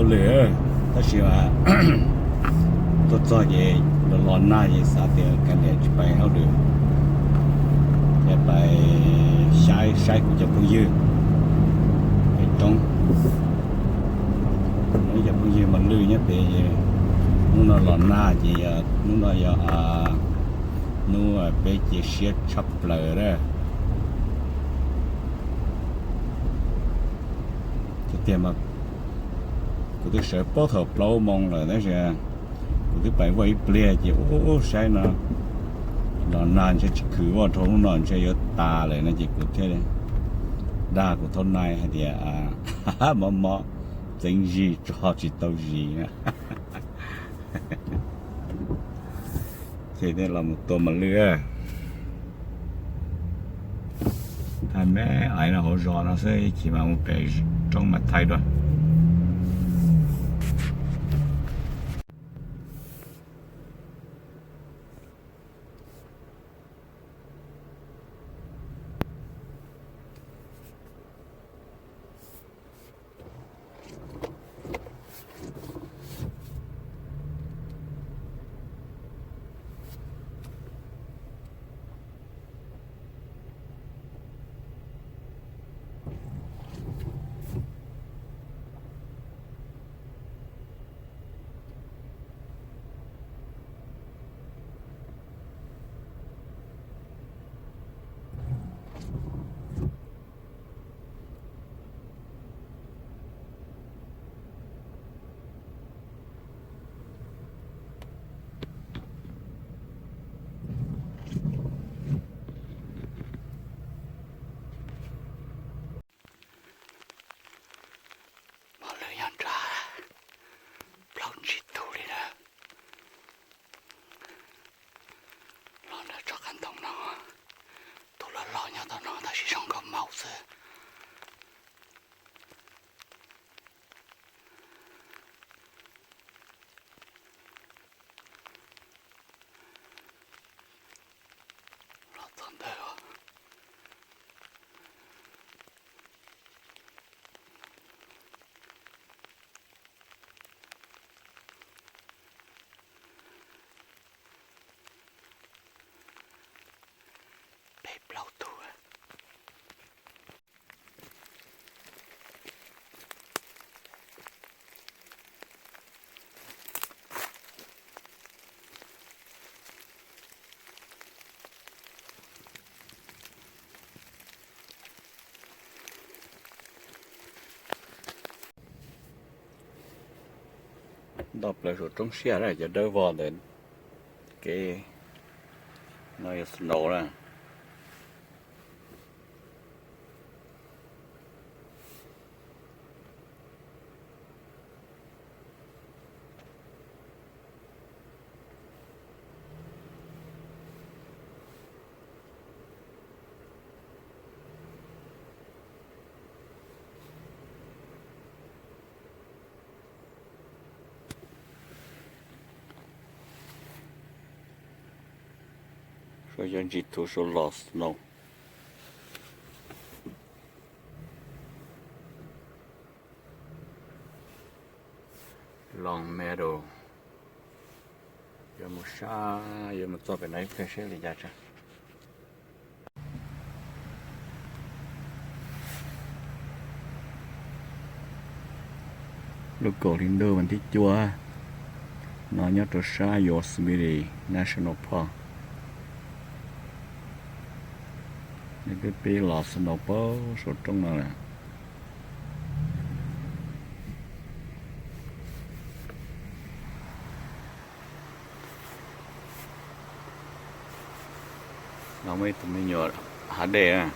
Lwm, tab sis mas tuaj txog ces los los nag ces xav tias kav liam tsis pais hauj lwm, ces pais saib saib kuv cov phooj ywg pem roob. Muaj ib cov phooj ywg mas lwj nyob pem, hnub no los nag ces yog hnub no yog hnub peb cia siab tshaj plaws na. Tiag tiag mas kuv twb sawv paub thaum plaub moo lawm tab sis kuv twb pais vaj ib pliag ces ub saib no los nag ntshe tsis khwv vaj dhau hnub no ntshe yuav tas lawm no ces kuv thiaj dag kuv thaub nai hais tias mob mob txeeb zis tso tsis tau zis na. Ces tej los mus tua mas lwj. Thaij me aiv no hauv zos no xwb, ib chim mas mus pem roob mas thaij dua. Mos lwj nyob nrad, plaub tsib tug li na. Los nram tsob qab ntoo no, tus loj loj nyob tom no tab sis zoo nkauj maum xwb. Los txog ntawd, peb plaub tug. Nto plaws saum roob siab na, cov dawb vog ntawm kev no yog snow na. Suav yog ntsis tug suav los snow. Long Meadow. Yuav mus sab, yuav mus txog pem no ib pliag seb li cas tso. Lub kaum hli ntuj vas thib cuaj no nyob rau sab Yosemite National Park. Nws twb pib los snow puag saum roob no lawm. No muaj ib tug me nyuam hav dej na.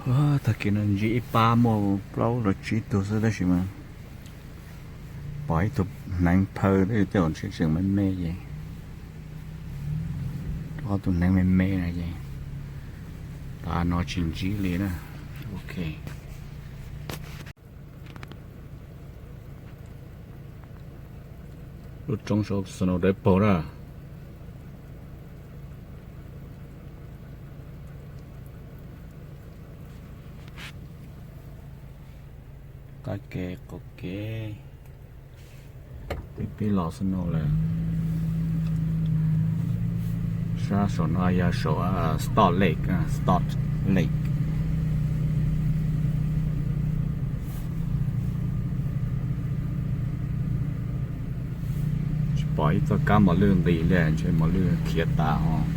Tag kis no ntsib ib pab muaj plaub los tsib tug xwb tab sis mas pom ib tug hneev phaw tej zaum tseem me me ces, ob tug hneev me me no ces, tav no tsis ntsib li na. Ok. Lub roob saud snow dawb paug na. Qab kev qaum kev, pib pib los snow lawm. Sab saum no yog saum Salt Lake, Salt Lake. Tsis pom ib txoj kab mos lwj nqis li, ntshe mos lwj khiav tas os.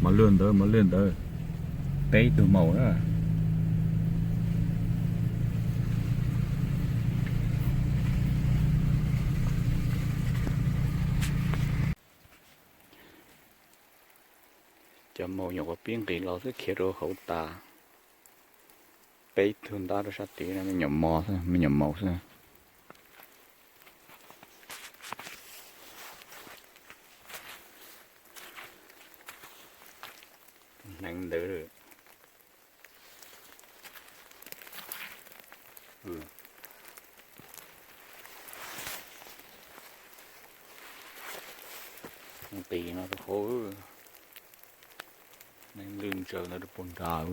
Mos lwj ntawd, mos lwj ntawd, peb tug maum na. Cov maum nyuam qhuav pib nqis los xwb khiav rau hauv tas. Peb tug ntab rau sab tid no, me nyuam mos xwb, me nyuam maum xwb. Hneev ntawd. Nqis no rau hauv, hneev lwj ntsaws ntawd rau puag nrad.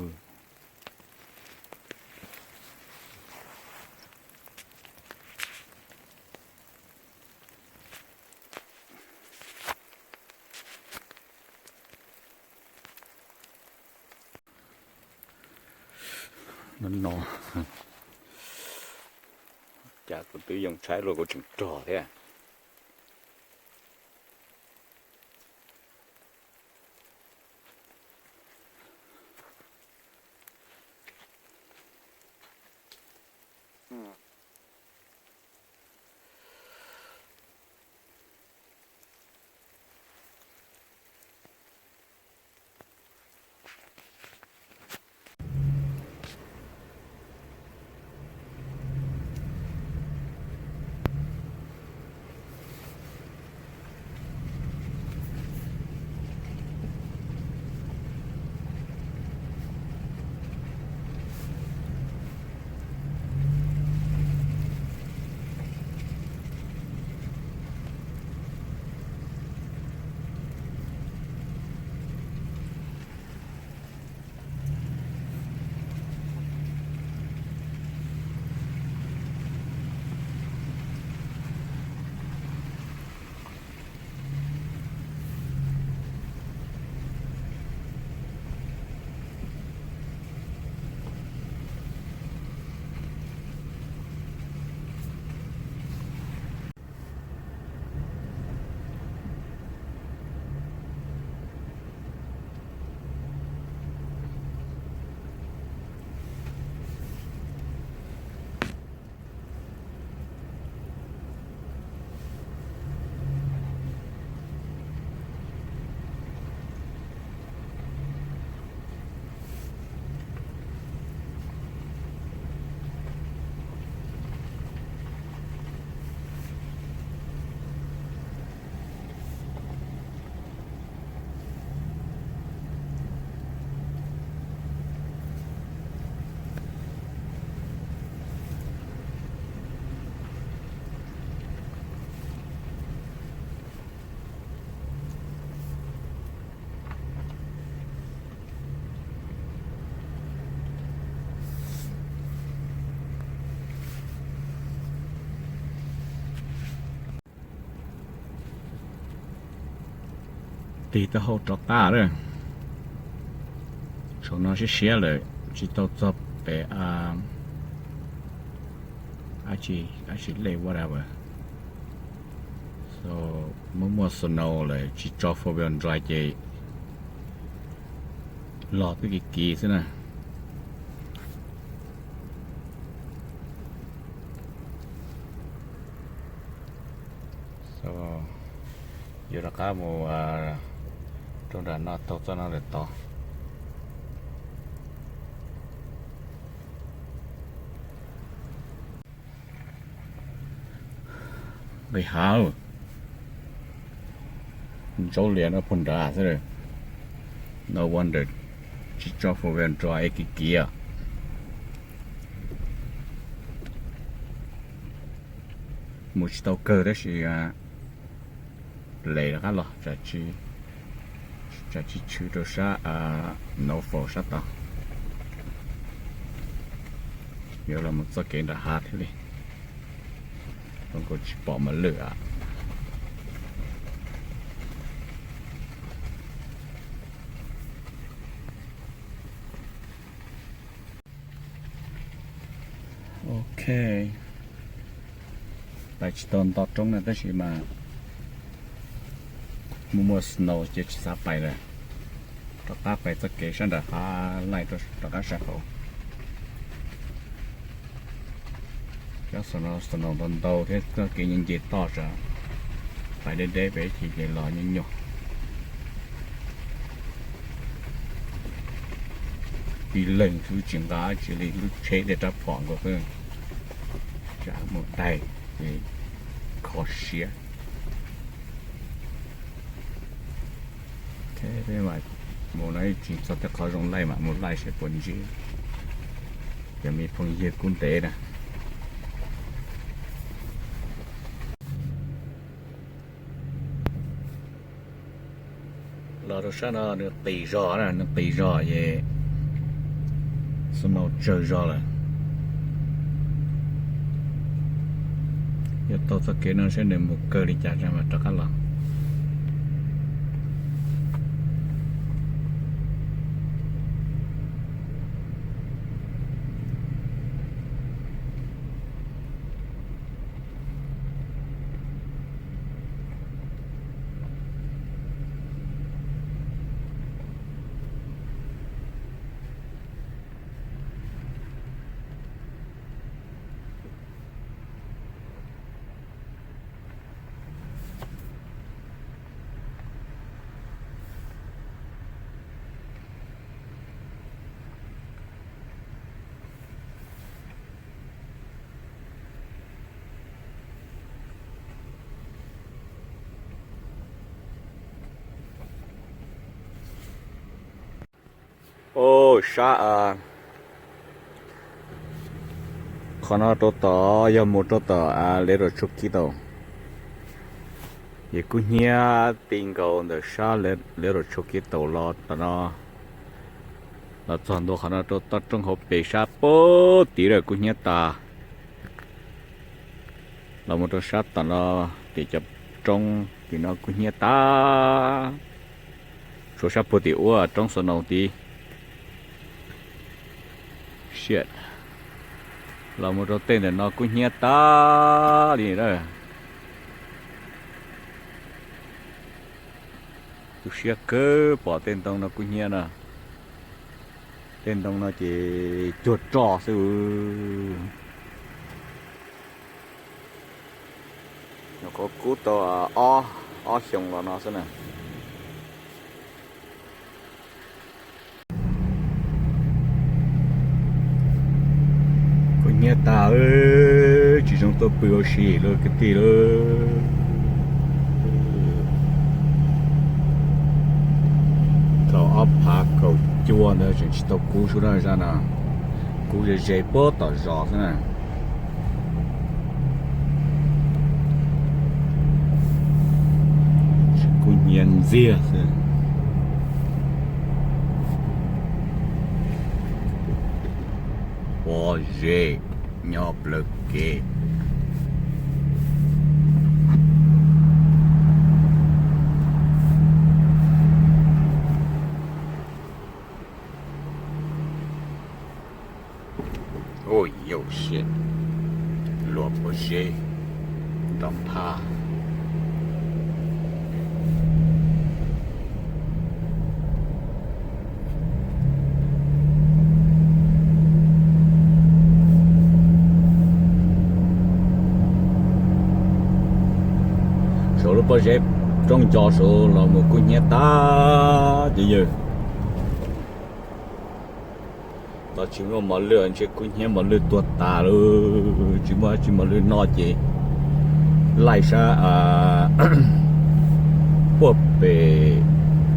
No no, cas kuv twb yoo tshaib luaj kuv tseem rog thiab. Tig taub hau rov qab lawm. Saum no siab siab lawm, tsis tau txog pem, a, a, tsis, a, tsis lej whatever. Thaum muaj muaj snow lawm tsis tso four wheel drive ces los twb kiv kiv xwb na. So, yuav rov qab mus rau nram no taug txoj no lawm tod. Nqis hav, ntsaub lias no puag nrad xwb. No wonder tsis tso four wheel drive kiv kiv. Mus tsis tau kawg tab sis les rov qab los, tsam tsis tshwm rau sab no faus sab tod. Yuav los mus txoj kev nram hav thiaj li, zoo nkaus tsis pom mos lwj. Ok, pais tsis tau nto roob na tab sis mas muaj muaj snow ces tsis xav pais lawm. Rov qab pais txoj kev sab nram hav laij rov qab sab hauv. Cov snow ntau ntau thiab txoj kev nce nce toj tsam pais deb deb pem ces los nyuaj nyuaj. Tib leeg xwb tsis nqa dab tsi li, lub tsheb tej rab phom nkaus xwb, tsam mus daig ces kho siab. Peb mam mus no ib tsam txog tej qhov zoo laij mam mus laij seb puas ntsib cov me phooj ywg kub ntev na. Los rau sab no nws qis zog na, nws qis zog ces snow tsawg zog lawm. Yuav taug txoj kev no seb nws mus kawg li cas mas rov qab los. Ua sab, qhov no rau tom, yog mus rau tom Little Chokito, ces kub hnyiab ti nkaus ntawm sab Little Chokito los tom no, los txog ntua qhov no rau toj roob hauv pes sab pem tid lawm kub hnyiab tas. Los mus rau sab tom no, tim cov roob tim no kub hnyiab tas, tshuav sab puag tim ub roob snow tid. Shit. Los mus rau tej ntawm no kub hnyiab tas li na. Tu siab kawg pom tej ntoo no kub hnyiab na. Tej ntoo no ces cuag roj xwb. Nyuam qhuav kub tau ob, ob xyoo los no xwb na. Kub hnyiab tas, tsis zoo tuaj pw ua si lawm kwv tij lauj. Thaum ob phav kaum cuaj ntawd tseem tsis tau kub sub dab zaj no, kub ze ze puag tom zos xwb na. Kub hnyiab ntxiag xwb. Pob zeb nyob plawv kev. Ua yau siab, luag pob zeb nrov nphaj. Ua zeb roob nco saud los mus kub hnyiab tas ces yawg. Tos tsis muaj mos lwj ntshe kub hnyiab mos lwj tuag tas lawm. Tsis muaj dab tsi mos lwj noj ces laij sab puag pem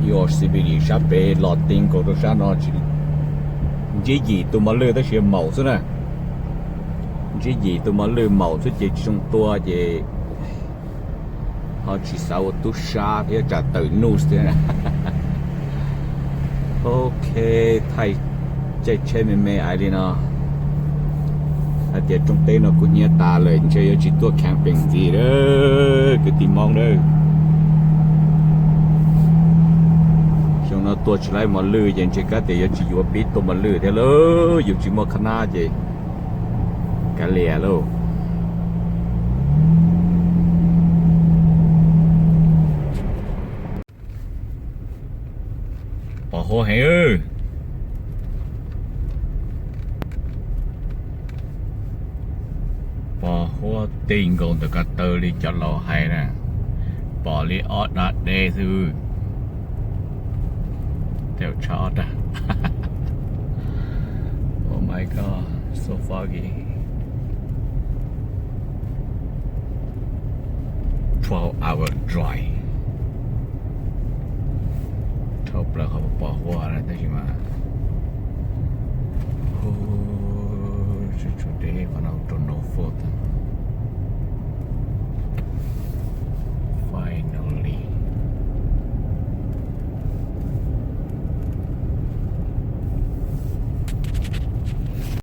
U R C B D sab pem los ti nkaus rau sab no tsis ntsib yim tus mos lwj tab sis maum xwb na. Ntsib yim tus mos lwj maum xwb ces tsis zoo tua ces ho tsis xav ua tub sab thiab tsam tawm nuj thiab. Ok, thaij caij tsheb me me ais li no. Hais tias rooj teb no kub hnyiab tas lawm ntshe yuav tsis tuaj camping ntxiv lawm kwv tij Hmoob lawm. Xyoo no tua tsis laib mos lwj ces ntshe kab tias yuav tsis yuav pib tua mos lwj thiab lauj, yus tsis muaj khab nab ces kav liam lauj. Pos huab heev. Pos huab ti nkaus ntawm ko taw li cov laus hais na, pom li ob dab deb xwb. Tej tshaj ob rag. Oh my God, so foggy. Twelve hour drive. Dhau plaws qhov pos huab na tab sis mas